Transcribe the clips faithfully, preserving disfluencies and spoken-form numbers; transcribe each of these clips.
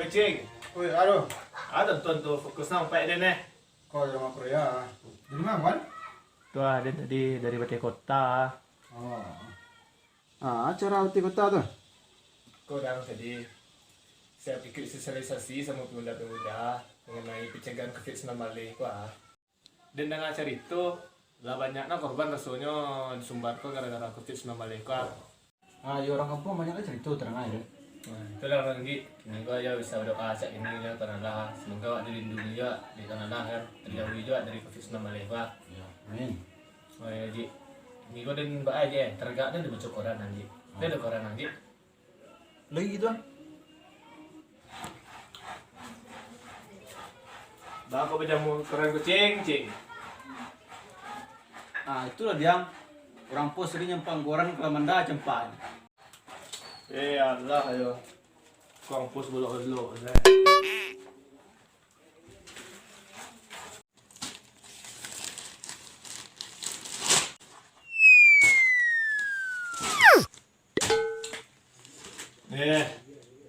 Cing. Oi, aduh. Ah, tonton tu, fokus nang paik den, eh. Kau jangan Korea. Dari mana, Wan? Tu ah, den tadi dari Bateh Kota. Oh. Ah, acara Bateh Kota tu? Kau dah tadi. Saya pikir sosialisasi sama pemuda-pemuda mengenai pencegahan covid sembilan belas tu ah. Den danga carito, lah banyak nah korban rasonyo disumbarkan gara-gara covid sembilan belas ko. Ah, iyo, urang kampuang banyak lah carito, tarang ai, Dek. Nah, itulah, Bang Gi. Kini ko yo bisa badoa sak kini yo, Tuhan Allah. Semoga awak dilindungi yo dek Tuhan Allah, kan. Terjauhi juo dari covid sembilan belas ko. Yo, amin. Oh, yo, Ji. Kini ko den ba ai je, taragak den dibaco koran, Ji. Den ado koran, Ji. Lagi gitu, ah. Baa kok bajamu koran ko, Cing, Cing? Ah, itulah, Diang. Urang pos tadi nyampang koran ka Lamanda, campak. Eh, alah, yo. Urang pos bolok-bolok, eh. Eh,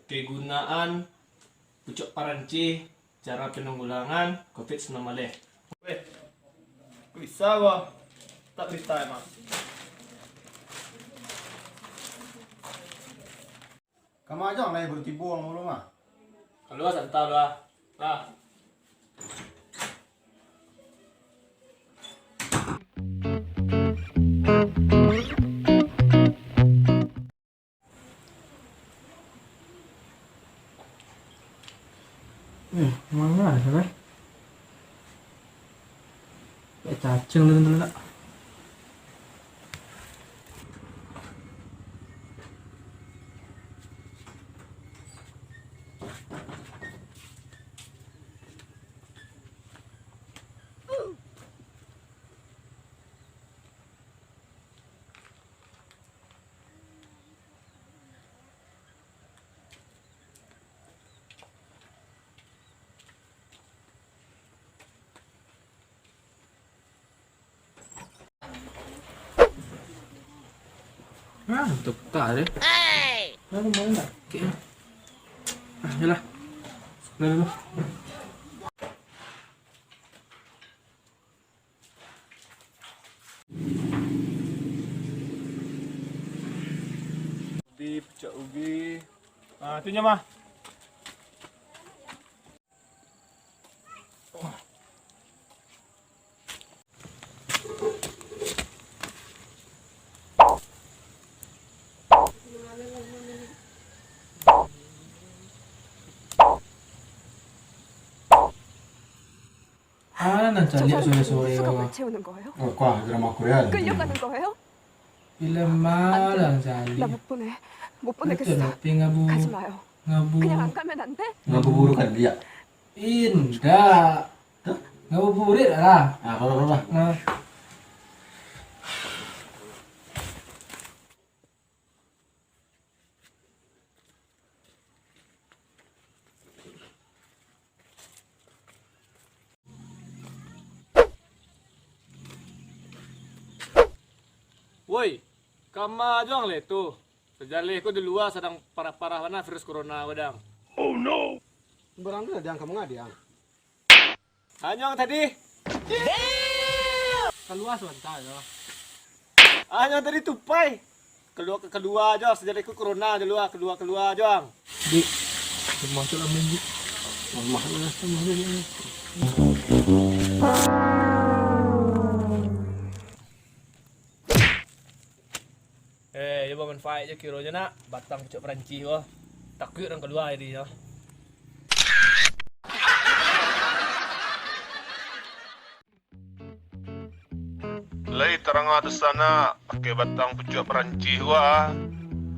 kegunaan pucuak paranci, cara penanggulangan covid sembilan belas. Weh, bisa gua tak berita emang. Kama ajo lai baru tibo urang dulu mah. Kalua santa lu ah. Lah. Eh, manga ado, eh? Eh, cacing tu, tu, tu. Ah, tukar deh. Lalu mana? Oke. Ah, yalah. Lalu. Di pucak ubi. Ah, tu nyo mah. Ah, nan caliak sore-sore. Oh, kuah drama Korea lah. Film malah caliak. Betul lah, tapi ngabu-, ngabu-, ngabuburukan dia. Indak. Ngabuburit lah. Ah, kalau, kalau lah. Nah. Woi, kama juo ang lai tu. Sajaleh ko di lua sadang parah-parah bana virus corona ko, Dang. Oh no! Barang tu lah, Dang, kama, Dang. Anyuang tadi. Kalua sabanta jo. Anyuang tadi tupai. Kalua, kalua jo, sajaleh ko corona jo lua, kalua, kalua jo ang. Dik, rumah tu lah main, Dik. Rumah tu lah, rumah tu lah. Eh, iyo bamanfaat jo kironyo nak, batang pucuak paranci ko. Takuik urang kalua jadi nyo. Lai tarang tu sanak, pakai batang pucuak paranci ko ah.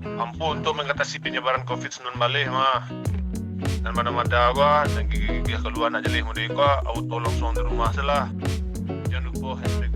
Ampuah untuak mangatasi panyabaran covid sambilan baleh mah. Nan mada-mada ko ah, nan gigih-gigih kalua nak jaleh mudo ko ah, auto langsuang di rumah se lah. Jan lupo hashtag